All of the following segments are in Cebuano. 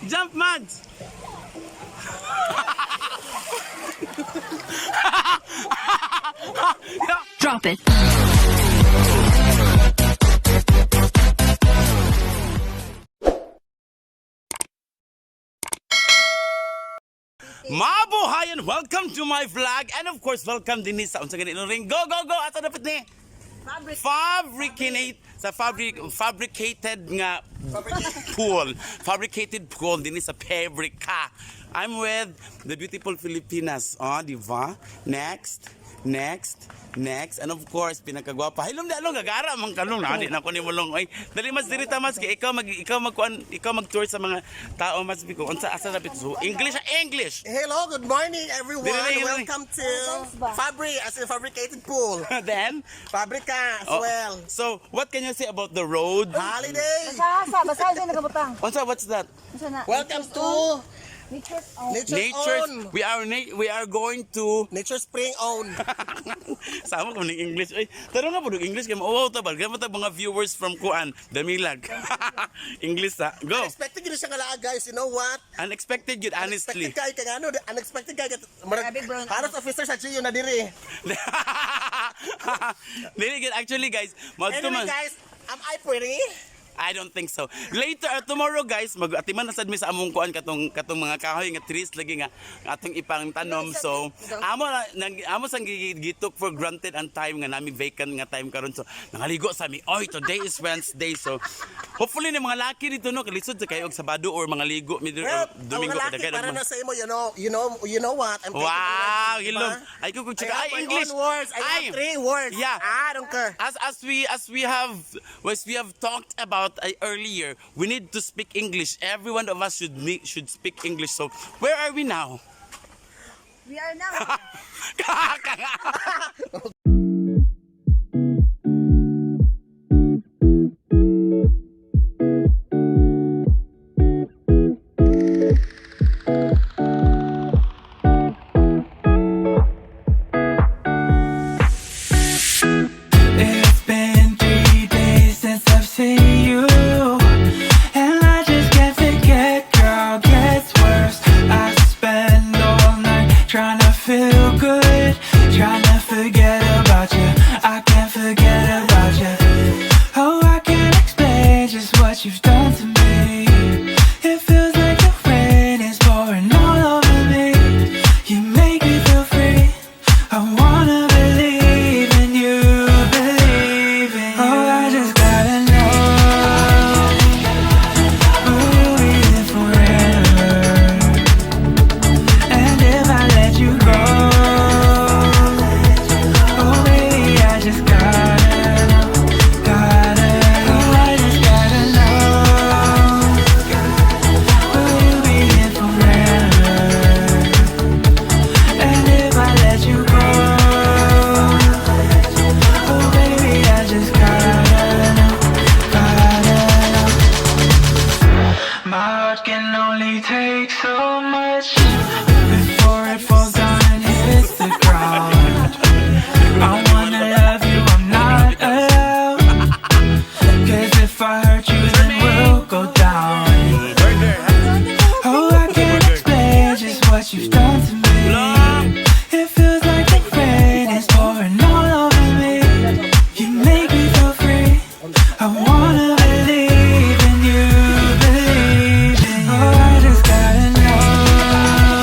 Jump, Mads. Drop it. Mabuhay and welcome to my vlog, and of course welcome din sa unsa gani ring go go go asa dapat ni fabricate sa fabricated nga pool, fabricated pool din sa Fabrica. I'm with the beautiful Filipinas, oh, di ba? Next, next, next, and of course pinakagwapa. Hilom di along gagara man kalong na di na ko ni mulong oy. Dali mas diri ta mas kay ikaw magkuan, ikaw mag-tour sa mga tao mas biko unsa asa dapat so English English. Hello, good morning, everyone. Dili, dili, dili. Welcome to Fabri, as in fabricated pool. Then Fabrica as oh, well. So, what can you say about the road? Holiday. Basa, basa siya nagabutang. Unsa, what's that? Unsa na? Welcome to Nature's Own. Nature's, Nature's Own. We are going to Nature Spring Own. Sama ko ng English. Ay, tanong nga po ng English kay mauwaw ta ba? Gamot ta mga viewers from kuan, Damilag. English ha. Go. Unexpected yun siya nga laag, guys. You know what? Unexpected yun, honestly. Unexpected kay kay ano, unexpected kay Grabe, bro. Haros officer sa GU na diri. Dili gyud actually, guys. Magto Anyway, man. guys, am I pretty? I don't think so. Later tomorrow, guys, mag-atiman na sad mi sa among kuan katong mga kahoy nga trees lagi nga atong ipang tanom. So amo na nang amo sang gitok for granted ang time nga nami vacant nga time karon. So nangaligo sa mi. Oy, today is Wednesday. So hopefully ni mga laki dito no kalisod sa kayo og Sabado or mga ligo mi Well, or ang Domingo mga laki kay para na sa imo, you know what? I'm taking Wow, already, hilom. diba? Ay kung I chika have ay my English. own words. I Ay. have three words. Yeah. I don't care. As we have talked about earlier, we need to speak English. Every one of us should speak English. So, where are we now? We are now. It's been 3 days since I've seen you, and I just can't forget, girl, gets worse. I spend all night trying to feel good, trying to forget about you. I can't forget about you. Oh, I can't explain just what you've done to me. It feels like the rain is pouring all over me. You make me feel free. I wanna believe in you, believe in you. Oh, I just gotta know. Will you be there forever? And if I let you go, oh baby, I just gotta know, gotta know. Oh, I just gotta know. Will you be here forever? And if I let you go, oh baby, I just gotta know, gotta know. My heart can only take so much before it falls down and hits the ground. I wanna love you, I'm not allowed. 'Cause if I hurt you, then we'll go down. Oh, I can't explain just what you've done to me. It feels like the rain is pouring all over me. You make me feel free. I wanna believe in you, believe in you. Oh, I just gotta know.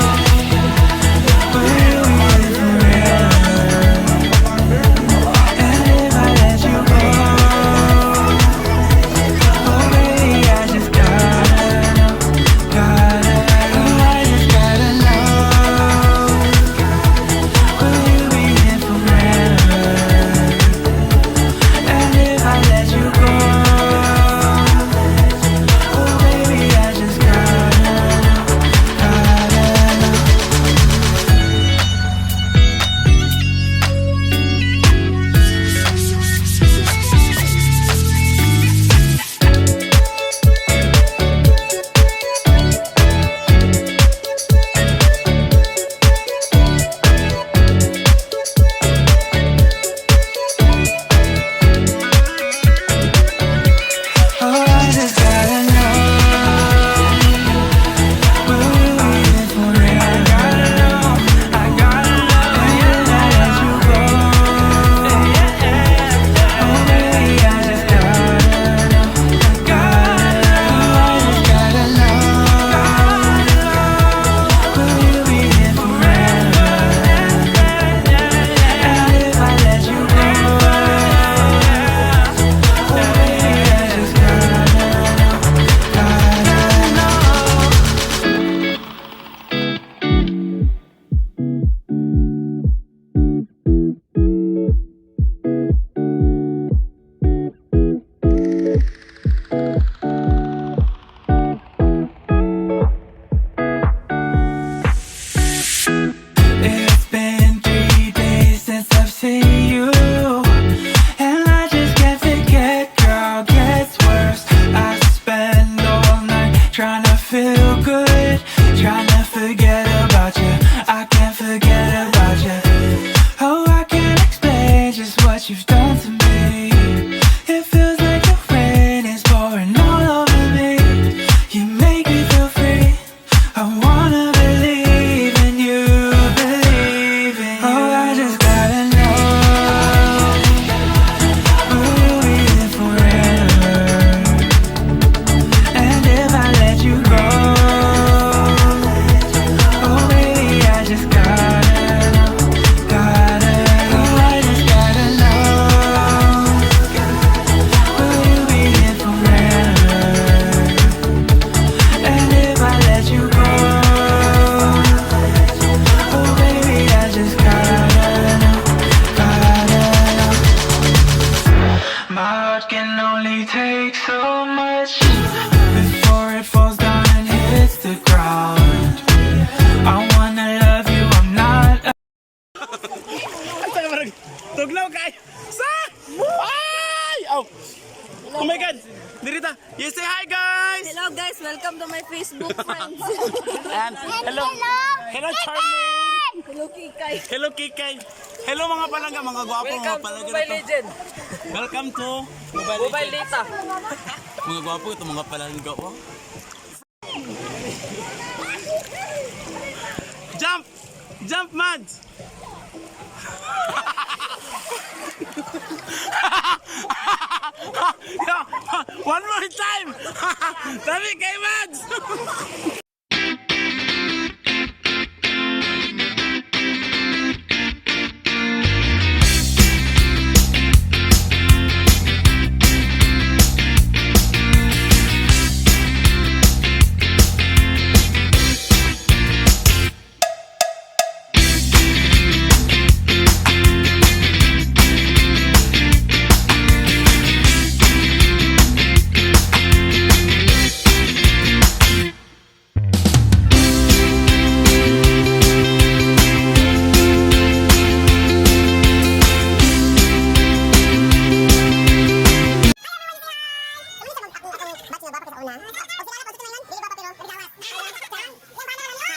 feel good. Trying to forget about you. I can't forget about you. Oh, I can't explain just what you've done to me. It feels like the rain is pouring all over me. You make me feel free. I wanna believe in you, believe in you. Oh, I just gotta know. Will you be here forever? And if I let you go, oh baby, I just gotta know, gotta know. I just gotta know. Will you be here forever? And if I let you go, oh baby, I just gotta know, gotta know. My heart can only take so much before it falls down and hits the ground. I wanna love you, I'm not. Ay, taga marag. Tugnaw kay. Sa! Ay! Oh. Oh my God! Dirita, you say hi, guys! Hello guys, welcome to my Facebook friends. And hello. Hello, Charmaine! Hello Kikay. Hello, Kikay! Hello, mga palangga, mga gwapo, mga Welcome to palangga Mobile na to. Legend. Welcome to Mobile, Mobile Legends. Data. Mga gwapo ito, mga palangga. Oh. Jump! Jump, Mads! Yeah, one more time! Sabi kay Mads!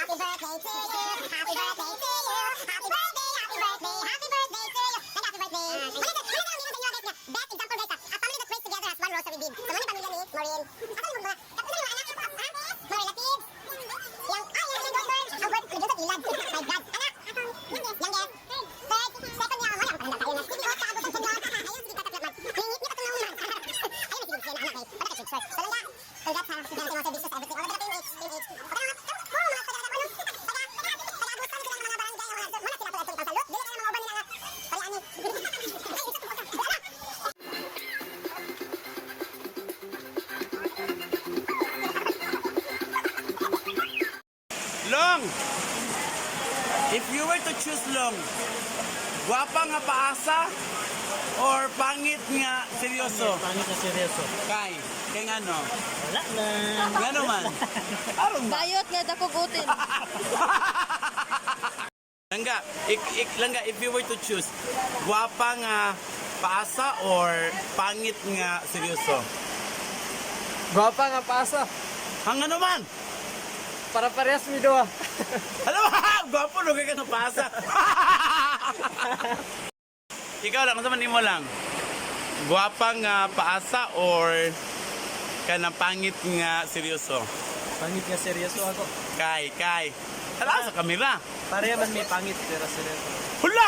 Happy birthday to you. Happy birthday to you. Happy birthday, happy birthday, happy birthday to you. And happy birthday. Best example guys, a family that prays together has one rosary bead. So mani pamilya ni Maureen. Asa yung mga? Asa yung mga anak? Ha? Mga relatives? Yang ay yung daughter, ang birth ni Joseph Ilad. My God. Anak, youngest, third, second niya, wala pa tayo na. Sige, sa agusan senyor. Ayun, sige, tatatlat. Ningit niya katong man. Ayun, sige, sige, anak eh. Wala kay short. So langga, congrats ha. Sige, mga services, everything. All of the PNH, PNH. Okay na, oh, mga taga ano? Taga, taga agusan sila ng mga barangay, mga muna sila pala itong salute. Dili kayo mga uban nila nga. Pariani. Ay, isa ko ka. Wala. Long! If you were to choose Long, gwapa nga paasa or pangit nga seryoso? Pangit na seryoso. Kay, kay ngano? Wala na. Ngano man? Aron ba? Bayot nga dako gutin. Langga, langga, if you were to choose, gwapa nga paasa or pangit nga seryoso? Gwapa nga pasa. Ang ano man? Para parehas mi duha. Alam mo, gwapo no kay ka paasa. Ikaw lang, unsa man nimo lang? Gwapa nga paasa or kanang pangit nga seryoso? Pangit nga seryoso ako. Kay, kay. Hala sa kamera. Pareha man may pangit pero seryoso. Hala!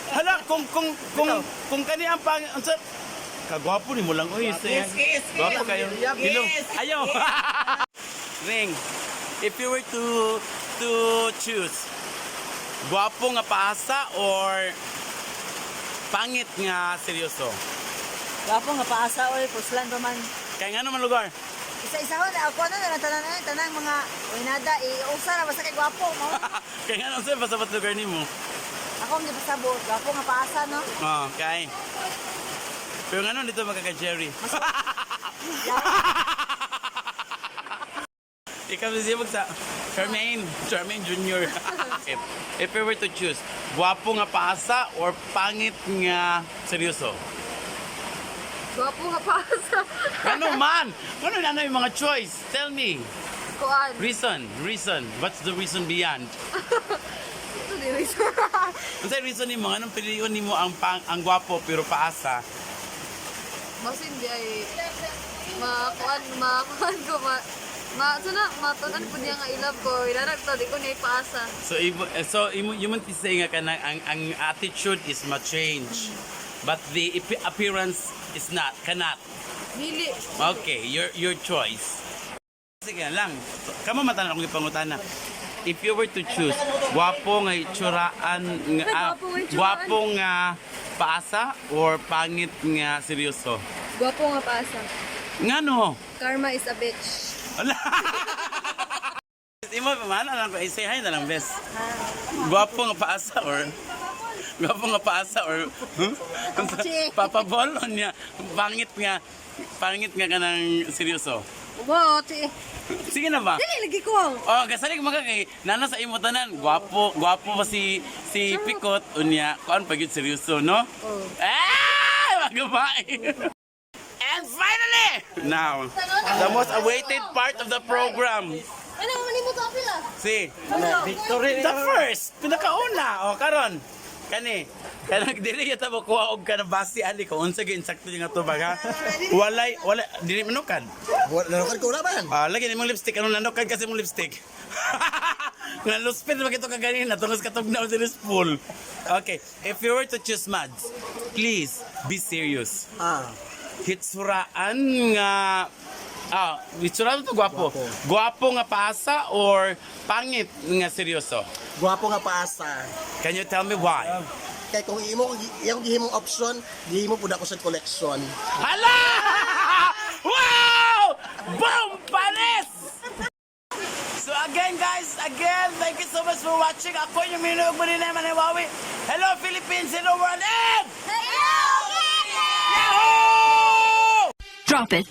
Hala, kung kani ang pangit, unsa kagwapo ni mo lang oy. Gwapo kayo. Hello. Ayaw. Ring. If you were to choose gwapo nga paasa or pangit nga seryoso? Gwapo nga paasa oy, puslan pa man. Kay ngano man lugar? Isa-isa ho na ako ano na lang tanan ay tanang mga oy nada iusa na basta kay gwapo mo. Kay ngano sa basta ba't lugar nimo? Ako hindi pasabot, gwapo nga paasa no. Oh, kay. Pero ngano dito magkaka-Jerry? Ikaw si sa Charmaine, Charmaine Jr. If you were to choose, gwapo nga paasa or pangit nga seryoso? Gwapo nga paasa. Ano man? Ano na yung mga choice? Tell me. Kuan. Reason, reason. What's the reason beyond? Ito di reason. Unsay reason nimo nganong pilion nimo ang gwapo pero paasa? Mas hindi ay makuan makuan ko ma ma so na matunan po niya nga i-love ko ilarag to di ko niya ipaasa. So imo eh, so imo you want to say nga kanang ang attitude is ma-change. But the appearance is not, cannot. Dili. Okay, your choice. Sige lang. Kamo matan akong gipangutana. If you were to choose gwapo nga itsuraan nga Gwapo nga itsuraan. gwapo nga paasa or pangit nga seryoso? Gwapo nga paasa. Ngano? Karma is a bitch. Wala. Imo man lang ko say hi na lang, bes. Gwapo nga paasa or gwapo nga paasa or, huh? Papa Bolo niya pangit nga kanang seryoso. Wow, ti. Sige na ba? Dili lagi ko. Oh, gasalig mga kay nana sa imo tanan, gwapo, gwapo pa si Pikot unya, kuan pa gyud seryoso, no? Oh. Ah, mga babae. And finally, now, the most awaited part of the program. Ano man nimo to apila? Si, Victory the first, pinakauna, oh, karon. Kani, kanang dili yata mo kuha og kana basi ali ko unsa gyud insakto nga tubag, ha. Walay, wala dili manukan. Wala ko laban. Ah, lagi nimong lipstick, anong nanukan kasi mong lipstick? Nga luspin ba kito kaganina tungod sa katugnaw sa pool. Okay, if you were to choose Mads, please be serious. Ah. Hitsuraan nga hitsuraan to gwapo. Gwapo nga paasa or pangit nga seryoso? Gwapo nga paasa. Can you tell me why? Kay kung imo iyang gihimong option, gihimo pud ako sa collection. Hala! Wow! Boom! Panis! So again, guys, again, thank you so much for watching. Ako yung minuog mo rin naman. Hello Philippines, hello world, and Hello! Yahoo! Drop it.